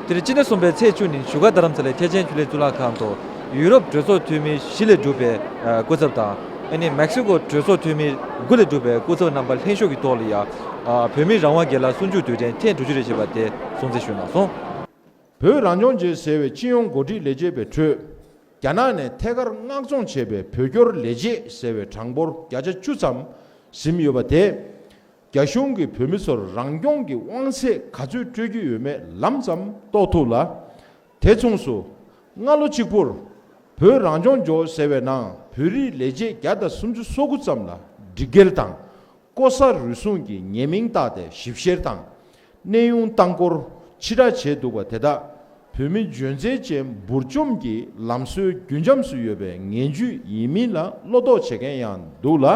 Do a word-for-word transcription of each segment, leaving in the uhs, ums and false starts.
དེ་རིང་སྤྱི་ཟླ་གསུམ་པའི་ཚེས་བཅུ་ཉིན་བཞུགས་སྒར་རྡ་རམ་ས་ལའི་ཐེག་ཆེན་ཆོས་གླིང་གཙུག་ལག་ཁང་དུ་ཡུ་རོབ་གྲོས་ཚོགས་འཐུས་མི་བཞི་ལས་གྲུབ་པའི་སྐུ་ཚབ་དང་། ཨ་ནི་མེག་སི་ཀོ་གྲོས་ཚོགས་འཐུས་མི་དགུ་ལས་གྲུབ་པའི་སྐུ་ཚབ་རྣམ་པ་ལྷན་ཞུགས་ཀྱི་ཐོག་ལ་ཡང་། བོད་མིའི་རང་དབང་སྒེར་ལངས་གསུམ་བཅུའི་དུས་དྲན་ཐེངས་དྲུག་ཅུ་རེ་བཞི་པ་དེ་སྲུང་བརྩི་ཞུས་གནང་སོང་། བོད་རང་སྐྱོང་ལྗོངས་ཟེར་བའི་སྤྱི་ཡོངས་འགོ་ཁྲིད་ལས་བྱེད་པའི་ཁྲོད། རྒྱ་ནག་ནས་ཐད་ཀར་མངགས་གཏོང་བྱས་པའི་བོད་སྐྱོར་ལས་བྱེད་ཟེར་བའི་གྲངས་འབོར་བརྒྱ་ཆ་བཅུ་ཙམ་ཟིན་ཡོད་པ་དེས། རྒྱ་གཞུང་གིས་བོད་མི་ཚོར་རང་སྐྱོང་གི་དབང་ཚད་ག་ཚོད་སྤྲོད་ཀྱི་ཡོད་མེད་ལམ་ཙམ་རྟོགས་ཐུབ་ལ། དེ་མཚུངས་སུ། སྔ་ལོ་གཅིག་པུར། བོད་རང་སྐྱོང་ལྗོངས་ཟེར་བའི་ནང་བོད་རིགས་ལས་བྱེད་བརྒྱ་དང་སུམ་ཅུ་སོ་དགུ་ཙམ་ལ་སྒྲིག་འགལ་དང་། ལྐོག་ཟ་རུལ་སུངས་ཀྱི་ཉེས་མིང་བཏགས་ཏེ་ཞིབ་བཤེར་དང་། གནས་དབྱུང་བཏང་སྐོར་ཕྱིར་བསྒྲགས་བྱས་འདུག་པ་དེ་དག་བོད་མི་འཇོན་ཚད་ཅན་འབུར་འཇོམས་ཀྱི་ལམ་སྲོལ་རྒྱུན་འབྱམས་སུ་ཡོད་པའི་ངན་ཇུས་ཡིན་མིན་ལ་བློ་དོགས་བྱེད་མཁན་ཡང་འདུག་ལ།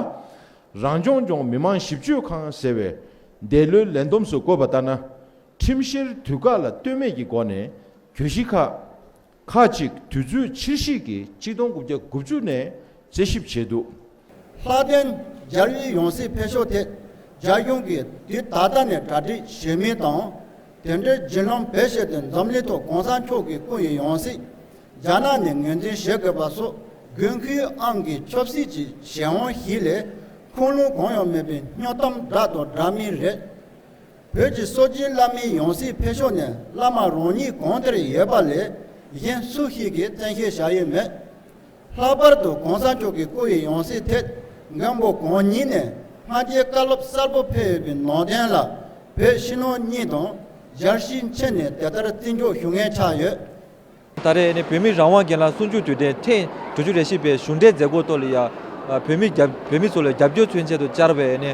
རང་སྐྱོང་ལྗོངས་མི་དམངས་ཞིབ་དཔྱོད་ཁང་ཟེར་བས་འདས་ལོའི་ལས་བསྡོམས་སུ་བཀོད་པ་ལྟར་ན། ཁྲིམས་བཤེར་དུས་བཀག་ལ་ལྟོས་མེད་ཀྱི་སྒོ་ནས་གྱོད་གཞི་ཁག་ཁག་ཅིག་དུས་ཚོད་ཕྱིར་བཤིག་གིས་ཆིག་སྟོང་དགུ་བརྒྱ་དགུ་བཅུ་ནས་རྩད་ཞིབ་བྱས་འདུག་ལྷག་དོན། རྒྱལ་བའི་ཡང་སྲིད་ཕེབས་ཕྱོགས་ཐད་རྒྱ་གཞུང་གིས་དུས་ད་ལྟ་ནས་གྲ་སྒྲིག་བྱེད་མིན་དང་། དེ་འབྲེལ་བརྒྱུད་ལམ་བེད་སྤྱད་དེ་འཛམ་གླིང་ཐོག་གོང་ས་མཆོག་གི་སྐུ་ཡི་ཡང་སྲིད་རྒྱ་ནག་ནས་ངོས་འཛིན་བྱེད་དགོས་པ་སོགས་དགོས་མཁོའི་ཨང་ཀི་ཆབ་སྲིད་ཀྱི་གཞན་དབང་ཞིག་ལས་ཁུངས་ལུང་གང་ཡང་མེད་པའི་སྨྱོ་གཏམ་འདྲ་དང་འདྲ་མིན་རེད། བོད་ཀྱི་སྲོལ་རྒྱུན་བླ་མའི་ཡང་སྲིད་ཕེབས་ཕྱོགས་ནས་བླ་མ་རང་ཉིད་གང་དེར་ཡོད་པ་ལས་གཞན་སུ་ཞིག་གིས་བཙན་ཤེད་བྱ་ཡུལ་མེད། ལྷག་པར་དུ་གོང་ས་མཆོག་གི་སྐུ་ཡི་ཡང་སྲིད་ཐད་མགོན་པོ་གང་ཉིད་ནས་སྔ་རྗེས་བཀའ་སློབ་གསལ་པོ་ཕེབས་ཡོད་པའི་ནང་དོན་ལ་བོད་ཕྱི་ནང་གཉིས་དང་རྒྱལ་སྤྱིའི་ཕྱི་ནས་དེ་ལྟར་བརྩི་འཇོག་ཞུ་མཁན་ཆགས་ཡོད། ད་རེས་ནི་བོད་མིའི་རང་དབང་སྒེར་ལངས་གསུམ་བཅུའི་དུས་དྲན་ཐེངས་དྲུག་ཅུ་རེ་བཞི་པའི་གཞུང་འབྲེལ་མཛད་སྒོ་ཐོག་ལ་ཡང་། བོད་མི་རྒྱབ་བོད་མི་ཚོ་ལ་རྒྱབ་སྐྱོར་མཚོན་ཆེད་དུ་བཅར་བའི་ནི་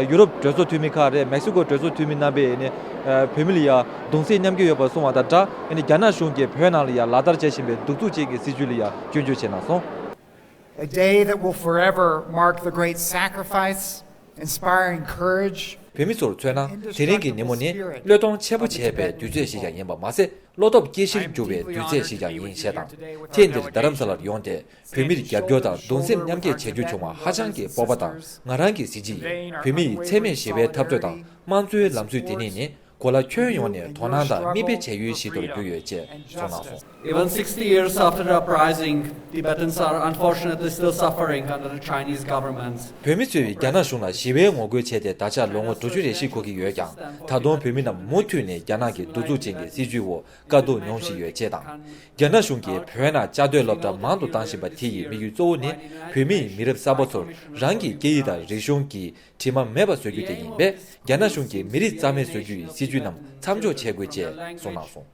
ཡུ་རོབ་གྲོས་ཚོགས་འཐུས་མི་ཁག་རེད། མེག་སི་ཀོ་གྲོས་ཚོགས་འཐུས་མི་རྣམ་པས་ནི་བོད་མི་ལ་ཡང་གདུང་སེམས་མཉམ་སྐྱེད་ཡོད་པ་གསུངས་པ་དང་སྦྲགས། ནི་རྒྱ་ནག་གཞུང་གིས་བོད་ནང་ལ་ཡང་ལག་བསྟར་བྱེད་བཞིན་པའི་གདུག་རྩུབ་ཅན་གྱི་སྲིད་བྱུས་ལ་ཡང་སྐྱོན་བརྗོད་བྱས་གནང་སོང་། A day that will forever mark the great sacrifice, inspiring courage, བོད་མི་ཚོར་མཚོན་ན། དེ་རིང་གི་ཉིན་མོ་ནི་བློས་གཏོང་ཆེན་པོ་བྱས་པའི་དུས་ཚོད་ཞིག་ཀྱང་ཡིན་པ་མ་ཟད། བློ་སྟོབས་སྐྱེད་གཞིར་གྱུར་པའི་དུས་ཚོད་ཞིག་ཀྱང་ཡིན་ཞེས་དང་། ཐེངས་འདིར་རྡ་རམ་ས་ལར་ཡོང་སྟེ། བོད་མིར་རྒྱབ་སྐྱོར་དང་གདུང་སེམས་མཉམ་སྐྱེད་བྱ་རྒྱུ་བྱུང་བ་ཧ་ཅང་གི་སྤོབས་པ་དང་། ང་རང་གི་གཟི་བརྗིད་ཡིན། བོད་མི་ཡི་འཚེ་མེད་ཞི་བའི་འཐབ་རྩོད་དང་། དམངས་གཙོའི་ལམ་སྲོལ་འདི་ཉིད་ནི། གོ་ལ་ཁྱོན་ཡོངས་ནས་དོ་སྣང་དང་མིག་དཔེ་བྱ་ཡུལ་ཞིག་ཏུ་གྱུར་ཡོད་ཅེས་གསུངས་གནང་སོང་། Even sixty years after the uprising, Tibetans are unfortunately still suffering under the Chinese government. བོད་མི་ཚོས་རྒྱ་ནག་གཞུང་ལ་ཞི་བའི་ངོ་རྒོལ་བྱས་ཏེ་ད་ཆ་ལོ་ངོ་དྲུག་ཅུ་རེ་བཞི་འཁོར་གྱི་ཡོད་ཀྱང་། ད་དུང་བོད་མི་རྣམས་མུ་མཐུད་ནས་རྒྱ་ནག་གི་གདུག་རྩུབ་ཅན་གྱི་སྲིད་བྱུས་འོག་དཀའ་སྡུག་མྱོང་བཞིན་ཡོད་ཅེས་དང་། རྒྱ་ནག་གཞུང་གིས་བོད་ནང་བཅའ་སྡོད་སློབ་གྲྭ་མང་དུ་བཏང་བཞིན་པ་དེ་ཡི་དམིགས་ཡུལ་གཙོ་བོ་ནི། བོད་མི་ཡི་མི་རབས་གསར་པ་ཚོར་རང་གི་སྐད་ཡིག་དང་རིག་གཞུང་གི་དྲི་མ་མེད་པ་བཟོ་རྒྱུ་དེ་ཡིན་པས། རྒྱ་ནག་གཞུང་གིས་མི་རིགས་རྩ་མེད་བཟོ་རྒྱུ་ཡི་སྲིད་བྱུས་རྣམས་མཚམས་འཇོག་བྱེད་དགོས་ཅེས་གསུངས་གནང་སོང་།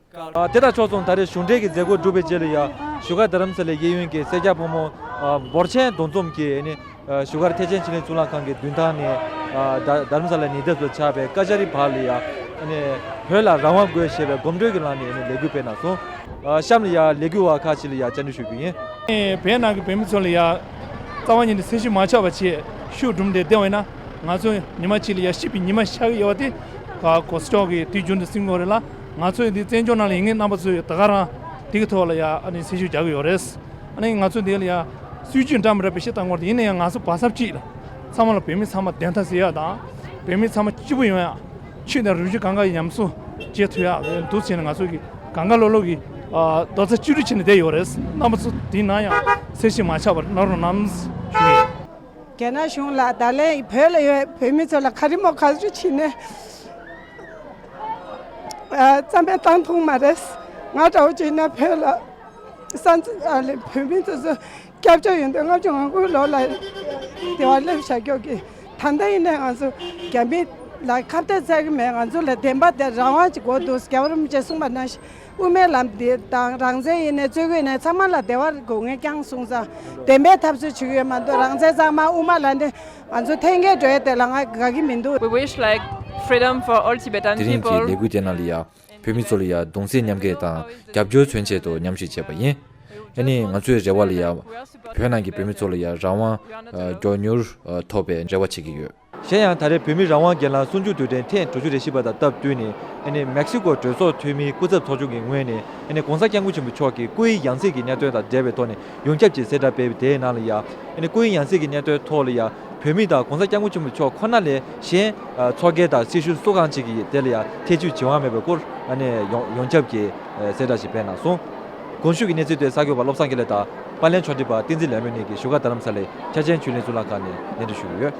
དེ་དང་ཕྱོགས་མཚུངས། ད་རེས་གཞུང་འབྲེལ་གྱི་མཛད་སྒོ་གྲུབ་པའི་རྗེས་ལ་ཡང་བཞུགས་སྒར་རྡ་རམ་ས་ལའི་གཡས་གཡོན་གྱི་སེར་སྐྱ་ཕོ་མོ་འབོར་ཆེན་འདུ་འཛོམས་ཀྱིས་ནི། བཞུགས་སྒར་ཐེག་ཆེན་ཆོས་གླིང་གཙུག་ལག་ཁང་གི་མདུན་ཐང་ནས། རྡ་རྡ་རམ་ས་ལ་ཉེ་འདབས་སུ་ཆགས་པའི་ཀ་ཅ་རི་བར་ལ་ཡང་། ནི། བོད་ལ་རང་དབང་དགོས་ཞེས་པའི་གོམ་བགྲོད་ཀྱི་ལམ་ནས་ནི་ལས་འགུལ་སྤེལ་གནང་སོང་། གཤམ་ལ་ཡང་ལས་འགུལ་བ་ཁག་ཅིག་ལ་ཡང་བཅར་འདྲི་ཞུ་རྒྱུ་ཡིན། བོད་ནང་གི་བོད་མི་ཚོ་ལ་ཡང་རྩ་བ་ཉིད་ནས་ཚད་གཞི་མ་ཆག་པ་བྱས་ཤུགས་སྒྲིམ་སྟེ་བསྡད་པ་ཡིན་ན། ང་ཚོ་ཉི་མ་གཅིག་ལ་ཡང་སྐྱིད་པའི་ཉི་མ་ཤར་གྱི་ཡོད་པ་དེ་ག་གོང་ས་མཆོག་གིས་དུས་རྒྱུན་དུ་གསུང་གི་ཡོད་རེད་ལ། ང་ཚོ་འདི་བཙན་བྱོལ་ནང་ལ་ཡིན་མཁན་རྣམ་པ་ཚོས་ད་ག་རང་དེ་གི་ཐོག་ལ་ཡང་ཨ་ནི་ཚད་གཞི་རྒྱག་གི་ཡོད་རེད། ཨ་ནི་ང་ཚོ་འདི་ལ་ཡང་སྲིད་ཇུས་འདྲ་མི་འདྲ་བེད་སྤྱོད་བཏང་གི་ཡོད་རེད། ཡིན་ན་ཡང་ང་ཚོ་བར་གསུམ་གཅིག་ལ་ཚང་མ་ལ་བོད་མི་ཚང་མ་བདེན་མཐའ་གསལ་ཡག་དང་། བོད་མི་ཚང་མ་སྐྱིད་པོ་ཡོང་ཡག་ཆོས་དང་རིག་གཞུང་གང་ག་ཉམས་གསོ་བྱེད་ཐུབ་ཡག་འདུག་བྱས་ནས། ང་ཚོ་གི་གང་ག་ལོ་ལོ་གི་ཨ་རྡོག་རྩ་གཅིག་སྒྲིལ་བྱས་ནས་བསྡད་ཡོད་རེད། རྣམ་པ་ཚོ་དེའི་ནང་ཡང་ཚད་གཞི་མ་ཆག་པར་གནང་རོགས་གནང་ཞུ་ཡིན། རྒྱ་ནག་གཞུང་ལ་ད་ལན་བོད་ལ་ཡོད་བོད་མི་ཚོ་ལ་ཁ་རི་མོ་ཁ་རུ་བྱིན་ནས་ཨ་རྩ་མེད་བཏང་ཐུབ་མ་རེད། ང་འདྲ་བོ་བྱས་ན་བོད་ལ་ས་མཚམས་ཨ་ལས་བོད་མི་ཚོ་ཚོ་སྐྱབས་བཅོལ་ཡོང་དུས་ལྔ་བཅུ་ང་དགུའི་ལོ་ལ་བདེ་བར་སླེབས་བཞག་རྒྱུ་གི། ད་ལྟ་ཡིན་ནའི་ང་ཚོ་རྒྱ་མི་ལ་ཁ་གཏད་ཚར་གི་མེད། ང་ཚོ་ལ་བདེན་པ་དེ་རང་དབང་ཅིག་དགོས་འདུག་རྒྱལ་བ་རིན་པོ་ཆེས་གསུངས་པ་ནང་བཞིན། དབུ་མའི་ལམ་འདི་དང་རང་བཙན་ཡིན་ནའི་རྩོད་རྒྱུ་ཡིན་ནའི་ཚང་མ་ལ་བདེ་བ་དགོས་ངེས་རྐྱང་གསུངས་ཙང་། བདེན་པའི་འཐབ་རྩོད་བྱེད་ཀྱི་ཡོད་མ་གཏོགས་རང་བཙན་གཙང་མ་དབུ་མ་ལ་འདི་ང་ཚོ་འཐེན་འཁྱེར་འགྲོ་ཡས་དེ་ལ་ང་དགའ་གི་མི་འདུག We wish, like, freedom for all Tibetan people. དེ་རིང་གི་ལས་འགུལ་དེ་ནང་ལ་ཡང་བོད་མི་ཚོ་ལ་ཡང་གདུང་སེམས་མཉམ་སྐྱེད་དང་རྒྱབ་སྐྱོར་མཚོན་ཆེད་དུ་མཉམ་ཞུགས་བྱས་པ་ཡིན། ཨ་ནི་ང་ཚོའི་རེ་བ་ལ་ཡང་བོད་ནང་གི་བོད་མི་ཚོ་ལ་ཡང་རང་དབང་མགྱོགས་མྱུར་ཐོབ་པའི་རེ་བ་བྱེད་ཀྱི་ཡོད། གཞན་ཡང་ད་རེས་བོད་མིའི་རང་དབང་སྒེར་ལངས་གསུམ་བཅུའི་དུས་དྲན་ཐེངས་དྲུག་ཅུ་རེ་བཞི་པ་དང་སྟབས་བསྟུན་ནས། ཨ་ནི་མེག་སི་ཀོ་གྲོས་ཚོགས་འཐུས་མིའི་སྐུ་ཚབ་ཚོགས་ཆུང་གི་ངོས་ནས། ཨ་ནི་༸གོང་ས་༸སྐྱབས་མགོན་ཆེན་པོ་མཆོག་གི་སྐུའི་ཡང་སྲིད་ཀྱི་གནད་དོན་དང་འབྲེལ་བའི་ཐོག་ནས་ཡོངས་ཁྱབ་ཀྱི་གསལ་བསྒྲགས་སྤེལ་བའི་དེའི་ནང་ལ་ཡང་། ཨ་ནི་སྐུའི་ཡང་སྲིད་ཀྱི་གནད་དོན་ཐོག་ལ་ཡང་ བོད་མི་དང་༸གོང་ས་༸སྐྱབས་མགོན་ཆེན་པོ་མཆོག་ཁོ་ན་ལས་གཞན་ཨ་ཚོགས་སྒེར་དང་སྲི་ཞུ་སུ་གང་ཅིག་གིས་དེ་ལ་ཡང་ཐེ་བྱུས་བྱེད་དབང་མེད་པའི་སྐོར་ཨ་ནི་ཡོངས་ཡོངས་ཁྱབ་ཀྱི་ཨ་གསལ་བསྒྲགས་ཤིག་སྤེལ་གནང་སོང་། གོང་ཞུས་ཀྱི་གནས་ཚུལ་དེ་གསར་འགོད་པ་བློ་བཟང་དགེ་ལེགས་དང་པར་ལེན་ཕྱོགས་སྒྲིག་པ་བསྟན་འཛིན་ལེགས་སྨོན་གཉིས་ཀྱིས་བཞུགས་སྒར་རྡ་རམ་ས་ལའི་འཆར་ཅན་ཆོས་གླིང་གཙུག་ལག་ཁང་ནས་སྙན་སྒྲོན་ཞུ་གི་ཡོད།